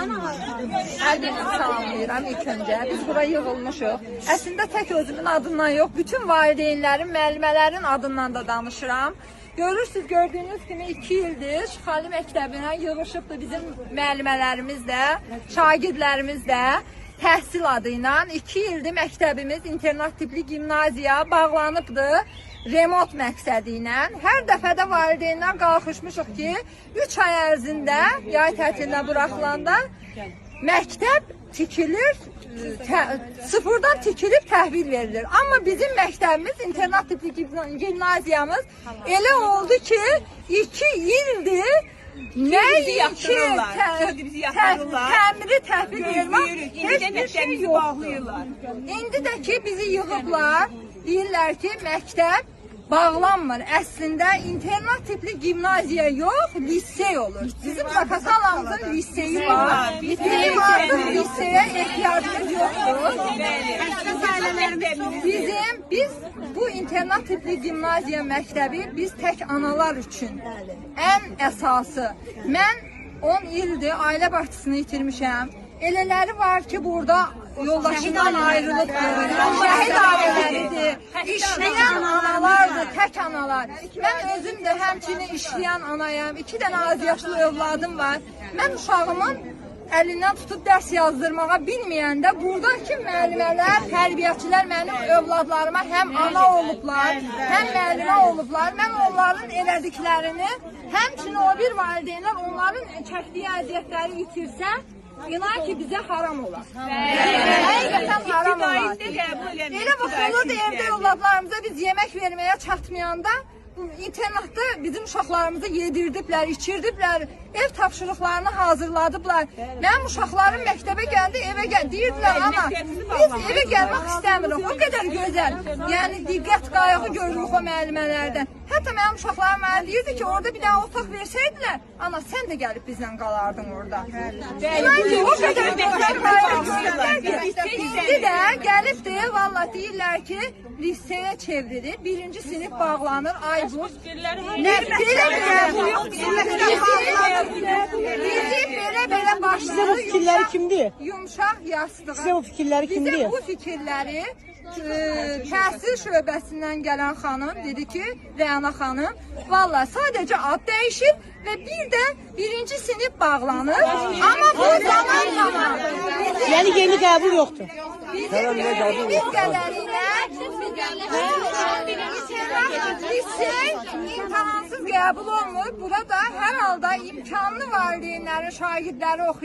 Hər birini salamlayıram ilk öncə. Biz bura yığılmışıq. Əslində tək özümün adından yox, bütün valideynlərin, müəllimələrin adından da danışıram. Görürsüz, gördüyünüz kimi 2 ildir Şıxali məktəbinə yığışıbdır bizim müəllimələrimiz də, şagirdlərimiz də təhsil adı ilə 2 ildir məktəbimiz internat tipli gimnaziya bağlanıbdır remont məqsədi ilə. Hər dəfə də valideynlər qalxışmışıq ki, 3 ay ərzində yay tətilinə buraxılanda məktəb tikilir, sıfırdan tikilib təhvil verilir. Amma bizim məktəbimiz, internat tipli gimnaziyamız elə oldu ki, 2 ildir nə bizi ki, yatırırlar. Bizi yatırırlar. təmiri təhvil vermək Gözləyirik. İndi də heç bir şey məktəbimizi yoxdur. bağlayırlar. İndi də ki bizi yığıblar, deyirlər ki, məktəb bağlanmır. Əslində internat tipli gimnaziya yox, lisey olur. Bizim Zakasalamızın liseyi var. Bizim artıq liseyə ehtiyacımız yoxdur. Biz bu internat tipli gimnaziya məktəbi biz tək analar üçün ən əsası. Mən 10 ildir ailə başçısını itirmişəm. Elələri var ki, burada yoldaşından ayrılıbdır. Şəhid ailələridir. İşləyən analardır, tək analar. Mən özüm də həmçinin işləyən anayam. 2 dənə az yaşlı övladım var. Mən uşağımın əlindən tutub dərs yazdırmağa bilməyəndə buradakı müəllimələr, tərbiyəçilər mənim övladlarıma həm ana olublar, həm müəllimə olublar. Mən onların elədiklərini, həmçinin o bir valideynlər onların çəkdiyi əziyyətləri itirsə, inan ki bizə haram olar. Həqiqətən haram olar. İbtidaində qəbul eləmir. Elə vaxt olurdu evdə övladlarımıza biz yemək verməyə çatmayanda bu internatda bizim uşaqlarımızı yedirdiblər, içirdiblər, ev tapşırıqlarını hazırladıblar. Mənim uşaqlarım məktəbə gəldi, evə gəl deyirdilər ana, biz evə gəlmək istəmirik. O qədər gözəl. Yəni diqqət qayğı görürük o müəllimələrdən. Hətta mənim uşaqlarım mənə deyirdi ki, orada bir dənə otaq versəydilər, ana sən də gəlib bizlə qalardın orada. İnan ki, o qədər gözəl qayğı görürlər ki, indi də gəlibdi, valla deyirlər ki, liseyə çevrilir. Birinci sinif bağlanır, ay bu. Nə belə belə bu bizi belə belə başladı. Sizə bu fikirləri kim deyir? Yumşaq yastığa. Sizə bu fikirləri kim Bizə deyir? bu fikirləri təhsil şöbəsindən gələn xanım dedi ki, Rəna xanım, valla sadəcə ad dəyişib və bir də birinci sinif bağlanır. Amma bu zaman zaman bizim Yəni yeni qəbul yoxdur. Bizim gördüyümüz qədərilə lisey imtahansız qəbul olmur. Burada hər halda imkanlı valideynlərin şagirdləri oxuyur.